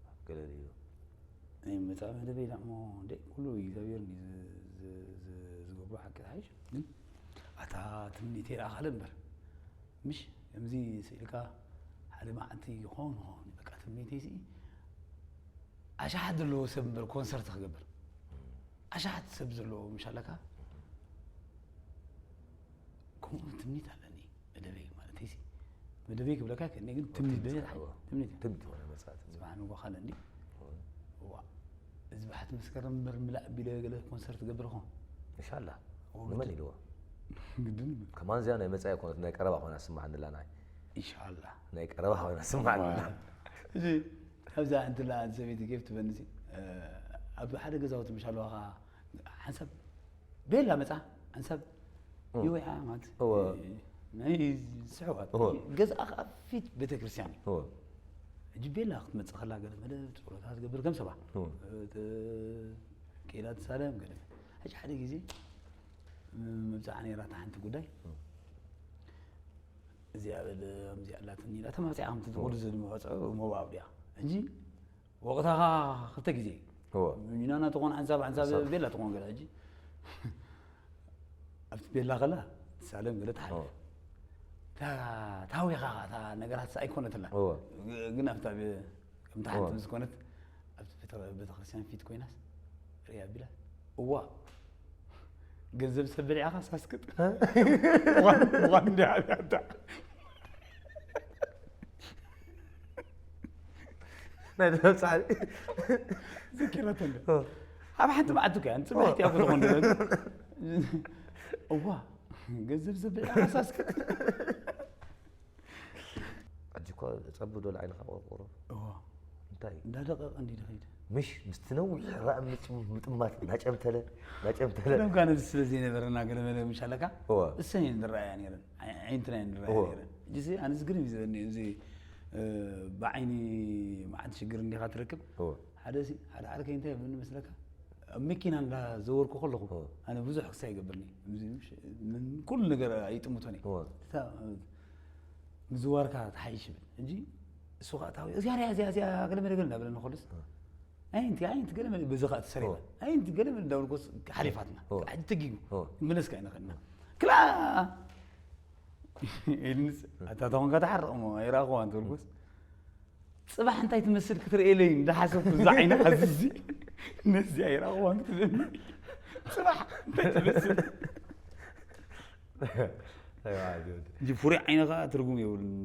ኣብ ገለ ድዩ? ናይ መጻኢ መደበይ ደኣ እሞ እንደ ኩሉ እግዚኣብሔር እንዲ ዝ-፣ ዝ-፣ ዝ-፣ ዝገብሮ ሓቂ ሓይሽ። ግን ኣታ ትምኒተይ ደኣ ካልእ እምበር። ምሽ ከምዚ ስኢልካ ሓደ መዓልቲ ይኾን ይኾን በቃ ትምኒተይ ሲ ኣሽሓት ዘለዎ ሰብ እምበር ኮንሰርት ክገብር። ኣሽሓት ሰብ ዘለዎ ምሽ ኣለካ። ከምኡ ትምኒት ኣለኒ። መደበይ ማለት እዩ። መደበይ ክብለካ ከኒ ግን ትምኒት ትምኒት በይ እዋ። ትምኒት። ትምኒት ሆነ መጻት። ጽባሕ ንጎ ካልእ እንዲ። እዋ። እዋ። እዚ ባሕቲ መስከረም እምበር ምላእ ቢለ ገለ ኮንሰርት ገብር ኾን። ኢንሻላህ። እዋ፣ ንመን ግድን። ኢልዎ? ግድን። ከማን እዚኣ ናይ መጻኢ ኮነት ናይ ቀረባ ኮይና ስማዕ እንድላ ናይ። ኢንሻላህ። ናይ ቀረባ ኮይና ስማዕ እንድላ። እዚ ኣብዛ እንድላ ሰበይቲ ኬፍ ትበንሲ፣ እ፣ ኣብ ሓደ ገዛውቲ ምሽ ኣለዋኻ ሓንሳብ ቤላ መጻ፣ ሓንሳብ እም። ይወያ ማለት እወ። ናይ ስሕዋት። እወ። ገዛ ኸኣ ፊት ቤተክርስትያን እዩ። እወ። ሕጂ ቤላ ክትመጽእ ከላ ገለ መለ ጸሎታ ትገብር ከም ሰባ። እወ። እ፣ ተ-፣ ቄዳ ትሳለም ገለ። ሕጂ ሓደ ግዜ፣ ም-፣ መብጽዓ ነይራ እታ ሓንቲ ጉዳይ። እወ። እዚኣ በል፣ ከምዚኣ ኣላትኒ ኢላ ተማጺኣ ከም ትብል እወ። ዝድምዖ ጸ-፣ ሞባብ ድያ። ሕጂ ወቕታኻ ክልተ ግዜ። እወ። ሚናና ትኾን ሓንሳብ፣ ሓንሳብ ሓንሳብ። ቤላ ትኾን ገለ ሕጂ። ኣብቲ ቤላ ከላ ትሳለም ገለ ትሓልፍ። እወ። እታ ታዊኻ ኸዓ እታ ነገራት ኣይኮነትላ። እወ። ግ-፣ ግን ኣብታ ቤ-፣ ከምታ ሓንቲ እወ። ምስ ኮነት ኣብቲ ቤተ-፣ ቤተክርስትያን ፊት ኮይናስ ርእያ ቢላ። እዋ። ገንዘብ ሰብ በሊዕኻ ሳስክጥ። እ? ዋን፣ ዋን እንዲያ ኣብያታ። ናይ ደረብ ጻዕሪ። ዘኪረቶ እንደ። እ። ኣብ ሓንቲ መዓልቲ እኮ እያ፣ ንጽባሕ እ። እቲኣ እኮ ትኾን ዶ? እዋ፣ ገንዘብ ሰብ በሊዕኻ ሳስክጥ። ሕጂ እኮ ጸብብ ዶ ንዓይንኻ ቆርቆሮ? እዋ። እንታይ? እንዳደቀቐ እንዲ ድኸይድ። ምሽ፣ ምስቲ ነዊሕ ራእ ምጭ-፣ ምጥማት፣ ናጨምተለ፣ ናጨምተለ። ቀደም ጋር ነዚ ስለ ዘይነበረና ገለ መለ ምሽ ኣለካ? እወ። እሰን እየን ዝረኣያ ነይረን። ኣይ-፣ ኣዒንትና እየን ዝረኣያ እወ። ነይረን። ሕጂ ሲ፣ ኣነስ ግርም እዩ ዝበኒ፣ እዚ፣ እ፣ ብዓይኒ መዓት ሽግር እንዲኻ ትረክብ። እወ። ሓደ ሲ፣ ሓደ ዓርከይ እንታይ ይብለኒ መስለካ? ኣብ መኪና እንዳዘወርኩ ከለኹ፣ እወ። ኣነ ብዙሕ ክሳይ ይገብርኒ። እዚ ምሽ-፣ ምን-፣ ኩሉ ነገር ኣይጥምቶን እየ። እወ። እታ፣ እ፣ ምዝዋርካ ትሓይሽ ይብል። ሕጂ እሱ ኸኣ እታዊ፣ እዚኣ ርያ፣ እዚኣ፣ እዚኣ፣ ገለ መለ ገለ እንዳበለኒ ከሎስ፣ እ። ኣይ፣ እንቲ፣ ኣይ፣ እንቲ፣ ገለ መለ በዚ ኸኣ ትሰሪባ። ኦ። ኣይ፣ እንቲ፣ ገለ መለ እንዳበልኩስ ሓሊፋትና። ኦ። ሕጂ ተጊጉ። ኦ። ክምለስካ ኣይንኽእልና። ክላ! ኢልንስ፣ ኣታ ተኾንካ ትሓርቕ እሞ፣ ኣይረኣኹዋ እንተበልኩስ፣ ጽባሕ እንታይ ትመስል ክትርእየለይ እንዳሓሰብኩ እዛ ዓይኒ ሓዝዚ፣ ነዚ ኣይረኣኹዋን ክትብለኒ። ጽባሕ እንታይ ትመስል? ኣይዋ፣ ኣይዋ። እንጂ ፍሩይ ዓይኒ ኸኣ ትርጉም የብሉን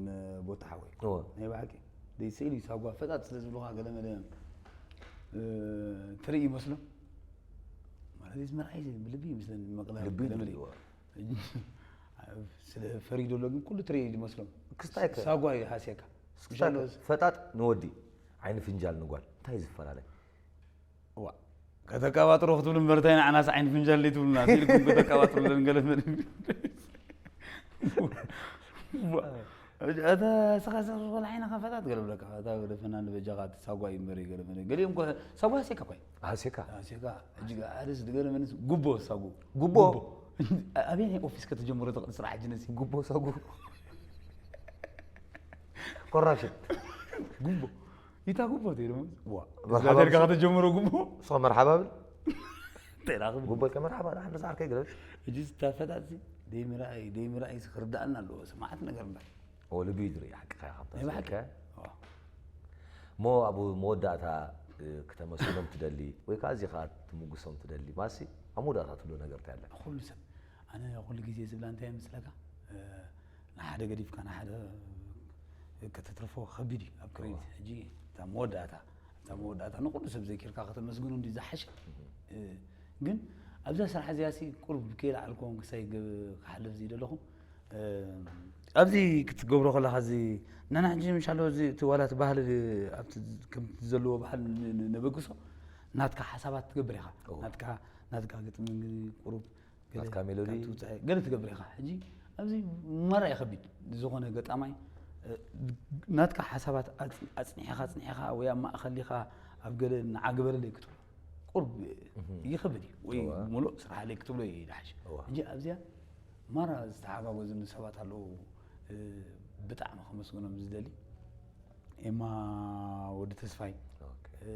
ቦታ ሓወይ። እወ። ናይ ብሓቂ። ደይ ስእሊ ሳጓ ፈጣጥ ስለ ዝብሉኻ ገለ መለ፣ እ፣ ትርኢ ይመስሎም። ማለት እዚ መርኣይ ብልቢ ይመስለኒ መቕለብ ልቢ ገለ መለ። ልቢ፣ እወ። ስለ ፈሪዱ ኣሎ ግን ኩሉ ትርኢ ይመስሎም። ክስታይ ከ? ሳጓ እዩ ሓስየካ። ክስታይ ከ? ምሻሎ ፈጣጥ ንወዲ፣ ዓይኒ ፍንጃል ንጓል። እንታይ እዩ ዝፈላለ? እዋ፣ ከተቀባጥሮ ክትብሉ እምበር እንታይ ንዓናስ ዓይኒ ፍንጃል ደይ ትብሉና? ስኢልኩም ከተቀባጥሩለን ገለ መለ። እዋ፣ እታ ስኻ ስኻ ዝኾነ ዓይንኻ ፈጣጥ ገለ ብለካ። እታ ወደ ፈናን በጃኻ ትሳጓ እዩ እምበር ገለ መለ። ገሊኦም እኮ ሳጓ ሃሴካ እኮ እዩ። ሃሴካ? ሃሴካ። ሕጂ ኣርስ ዝገረመንስ ጉቦ ሳጉ። ጉቦ? ጉቦ። ኣበየናይ ኦፊስ ከተጀምሮ ትኽእል ስራሕ ሕጂ ነዚ? ጉቦ ሳጉ። ኮራፕሽን። ጉቦ። ቢታ ጉቦ ተይ ደሞ ዋ መርሓባ ዳተልካ ከተጀምሮ ጉቦ ሶ መርሓባ ብል ተራኽብ ጉቦልከ መርሓባ ንሓንሳብ ዓርከይ ገለ ሕጂ ዝተፈጣጥሲ ደይምርኣይ ደይምርኣይ ክርዳእና ኣለዎ። ስማዓት ነገር እምበር ወልቢ ይድሪ ሓቅኻ ካብታ ናይ ብሓቂ ዝብልካ። ሞ ኣብ መወዳእታ እ፣ ክተመስግኖም ትደሊ ወይ ከዓ እዚኻ ትምጉሶም ትደሊ ማሲ ኣብ መወዳእታ ትብሎ ነገር እንታይ ኣለካ? ኩሉ ሰብ ኣነ ኩሉ ግዜ ዝብላ እንታይ ምስለካ ንሓደ ገዲፍካ ንሓደ ከተትርፎ ከቢድ እዩ ኣብ ክሬዲት። ሕጂ እታ መወዳእታ እታ መወዳእታ ንኩሉ ሰብ ዘኪርካ ከተመስግኑ እንዲ ዝሓሸ። እ፣ ግን ኣብዛ ስራሕ እዚኣ ሲ ቁርብ ከይለዓልኩም ክሳይ ግ- ክሓልፍ ዝደለኹ ኣብዚ ክትገብሮ ከለካ እዚ ናና ሕጂ ምሻሎ እዚ እቲ ዋላ እቲ ባህሊ ኣብቲ ከምቲ ዘለዎ ባህሊ ን- ን- ነበግሶ ናትካ ሓሳባት ትገብር ኢኻ። ናትካ ናትካ ግጥሚ ቁሩብ ገለ ናትካ ሜሎዲ? ካብ ትውፅእ ገለ ትገብር ኢኻ። ሕጂ ኣብዚ መራ ይኸቢድ ዝኾነ ገጣማይ እ፣ ናትካ ሓሳባት ኣፅ- ኣፅኒሕኻ ኣፅኒሕኻ ወይ ኣብ ማእኸል ኢኻ ኣብ ገለ ንዓግበረለይ ክትብሎ ቁርብ ይኸብድ እዩ ወይ እዋ። ሙሉእ ስራሕ ለይ ክትብሎ እዩ ይድሓሽ። እዋ። ሕጂ ኣብዚኣ ማራ ዝተሓጋገዙኒ ሰባት ኣለዉ። እ፣ ብጣዕሚ ከመስግኖም ዝደሊ ኤማ ወዲ ተስፋይ ኦኬ። እ፣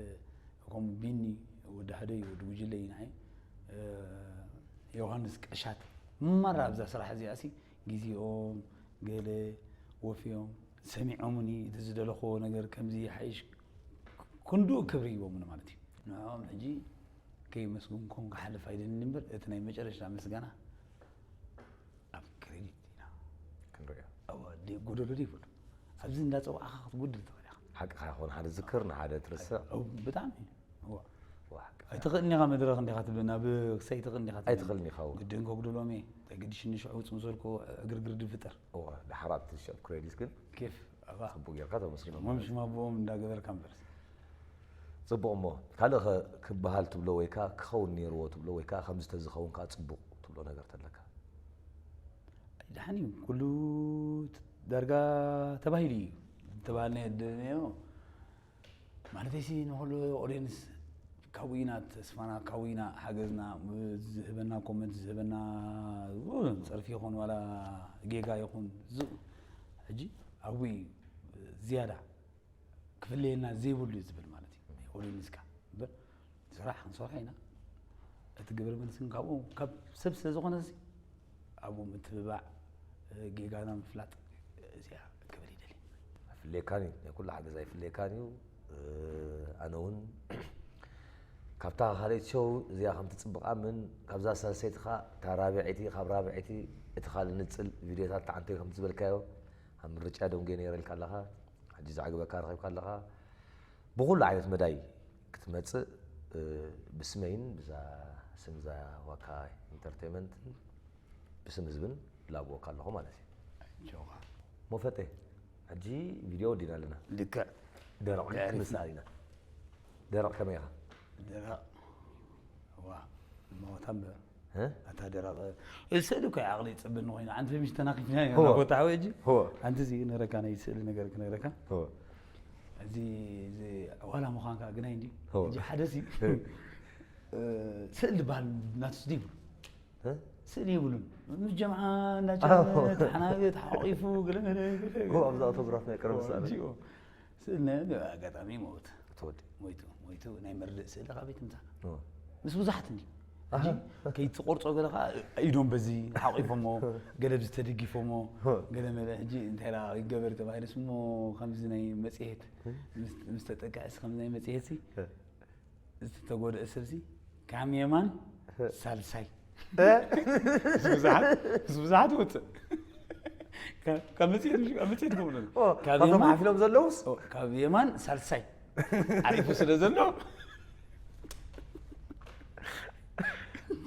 ከምኡ ቢኒ ወዲ ሃደይ ወዲ ጉጅለይ ንዓይ እ፣ ዮሃንስ ቀሻት ማራ ኣብዛ ስራሕ እዚኣ ሲ ግዜኦም ገለ ወፍዮም ሰሚዖምኒ እቲ ዝደለኽዎ ነገር ከምዚ ይሓይሽ ክንድኡ ክብሪ ሂቦምኒ ማለት እዩ። ንዕኦም ሕጂ ከይመስግንኩም ክሓልፍ ኣይደልን እምበር እቲ ናይ መጨረሻ ምስጋና ኣብ ክሬዲት ኢና ክንሪኦ ኣብ ጎደሎ ዘይብሉ ኣብዚ እንዳፀዋዕኻ ክትጉድል ትኽእል ኢኻ። ሓቅኻ ይኾን ሓደ ዝክር ንሓደ ትርስዕ ብጣዕሚ እዋ። ዋሕቅ ኣይትኽእልን ኢኻ መድረኽ እንዲኻ ትብል ናብ ክሳይ ትኽእል እንዲኻ ትብል ኣይትኽእልን ኢኻ እውን። ግድን ከጉድሎም እየ እንታይ ግድሽኒ ሽዑ ውፅ ምሰልኩ ዕግርግር ድፍጠር እዋ፣ ድሓር ኣብቲ ሸፕ ክሬዲት ግን ኬፍ ኣባ ፅቡቅ ጌርካ ተመስግኖም ሽሞም ሽማ ብኦም እንዳገበርካ እምበር ፅቡቅ እሞ ካልእ ኸ ክበሃል ትብሎ ወይ ከዓ ክኸውን ነይርዎ ትብሎ ወይ ከዓ ከምዚ ተዝኸውን ከዓ ፅቡቅ ትብሎ ነገር ተለካ ድሓን እዩ ኩሉ ዳርጋ ተባሂሉ እዩ ተባሃልና የድልዮ ማለተይሲ ንኩሉ ኦዲየንስ ካብኡ ኢና ተስፋና ካብኡ ኢና ሓገዝና ዝህበና ኮመንት ዝህበና ጸርፊ ይኹን ዋላ ጌጋ ይኹን ዝ- ሕጂ ኣብኡ እዩ ዝያዳ ክፍለየና ዘይብሉ እዩ ዝብል ማለት እዩ ናይ ኦዲየንስካ እምበር ስራሕ ክንሰርሖ ኢና እቲ ግብረ መልሲ ግን ካብኡ ካብ ሰብ ስለ ዝኾነ እዚ ኣብኡ ምትብባዕ ጌጋና ምፍላጥ እዚኣ ክብል ይደሊ ኣይፍለየካን እዩ ናይ ኩሉ ሓገዝ ኣይፍለየካን እዩ ኣነ እውን ካብታ ካልኣይቲ ሸው እዚኣ ከም ትፅብቕ ኣምን ካብዛ ሳልሰይቲ ኸዓ እታ ራብዐይቲ ካብ ራብዐይቲ እቲ ካልእ ንፅል ቪድዮታት ተዓንተዩ ከም ዝበልካዮ ኣብ ምርጫ ደንጎየ ነይረልካ ኣለኻ ሕጂ ዘዕግበካ ረኺብካ ኣለኻ ብኩሉ ዓይነት መዳይ ክትመፅእ ብስመይን ብዛ ስም ዛ ዋካ ኢንተርቴንመንትን ብስም ህዝብን ላብወካ ኣለኹ ማለት እዩ ሞፈጠ ሕጂ ቪድዮ ወዲና ኣለና ልክዕ ደረቕ ክንስኣል ኢና ደረቕ ከመይ ኢኻ ደረቕ ዋ ሞታ እምበር እ? ኣታ ደረቕ እዚ ስእሊ እኮ ዓቕሊ ይፅብኒ ኮይኑ ኣንቲ ምሽ ተናኺፍና እወ። ቦታ ሓወ እጂ እወ። ኣንቲ እዚ ክነረካ ናይ ስእሊ ነገር ክነረካ እወ። እዚ እዚ ዋላ ምዃንካ ግናይ እንዲ እወ። እዚ ሓደ ሲ እ። ስእሊ ዝበሃል ናትስ ይብሉ እ? ስእሊ ይብሉን ምስ ጀምዓ ኣዎ። እንዳጨመት ሓናገት ሓቂፉ ገለ ገለ ገለ እወ፣ ኣብዛ ኣውቶግራፍ ናይ ቀረብ ዝሰኣለ። እዚኦ። ስእሊ ናይ ኣጋጣሚ ሞት ትወዲ ሞይቱ ሞይቱ ናይ መርድእ ስእሊ ካበይ ትምፃእ እወ። ምስ ብዙሓት እንዲ ኣሃ። ከይትቆርፆ ገለ ከዓ ኢዶም በዚ ሓቂፎሞ ገለ ብዚ ተደጊፎሞ ገለ መለ ሕጂ እንታይ ዳ ይገበር ተባሂለስ እሞ ከምዚ ናይ መፅሄት ምስ- ምስ ተጠቅዐስ ከምዚ ናይ መፅሄት ሲ ዝተጎድአ ሰብሲ ካብ የማን ሳልሳይ ምስ ብዙሓት ምስ ብዙሓት ይወፅእ ካብ- ካብ መፅሄት ምሽ- ካብ መፅሄት ከምኡ ኦ፣ ካብ ካብቶም የማን ሓፊሎም ዘለውስ ኦ፣ ካብ የማን ሳልሳይ ዓሪፉ ስለ ዘሎ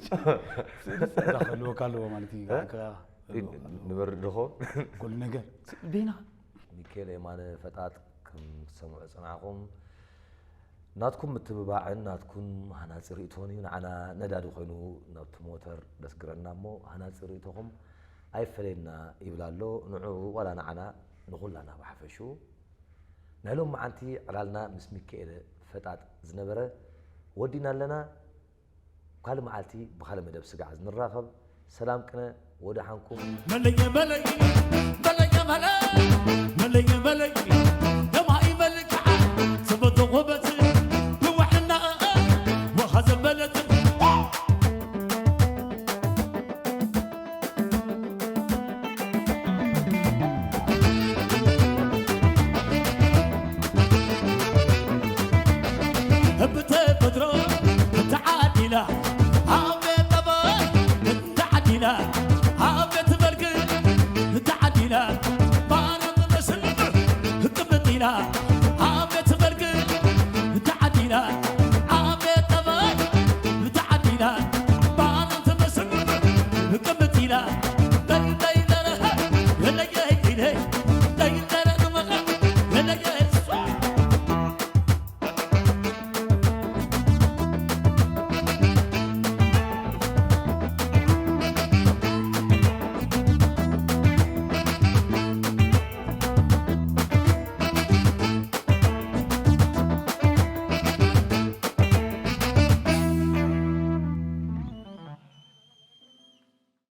ስእሊ ጸጋ ክህልወካ ኣለዎ ማለት እዩ። እ? ከ- ንበር ድኾ ኩሉ ነገር ቤና ሚካኤል የማነ ፈጣጥ ከም ትሰምዑ ጽናዕኹም ናትኩም ምትብባዕን ናትኩም ሃናፂ ርእቶን እዩ ንዓና ነዳዲ ኮይኑ ናብቲ ሞተር ደስግረና እሞ ሃናፂ ርእቶኹም ኣይፈለየና ይብል ኣሎ ንዑ ዋላ ንዓና ንኹላና ብሓፈሽኡ ናይ ሎም መዓንቲ ዕላልና ምስ ሚካኤል ፈጣጥ ዝነበረ ወዲና ኣለና ካልእ መዓልቲ ብካልእ መደብ ስጋዕ ንራኸብ ሰላም ቅነ ወደ ሓንኩም መለየ መለይ መለየ መለይ መለየ መለይ ደማይ መልክዓ ጽባ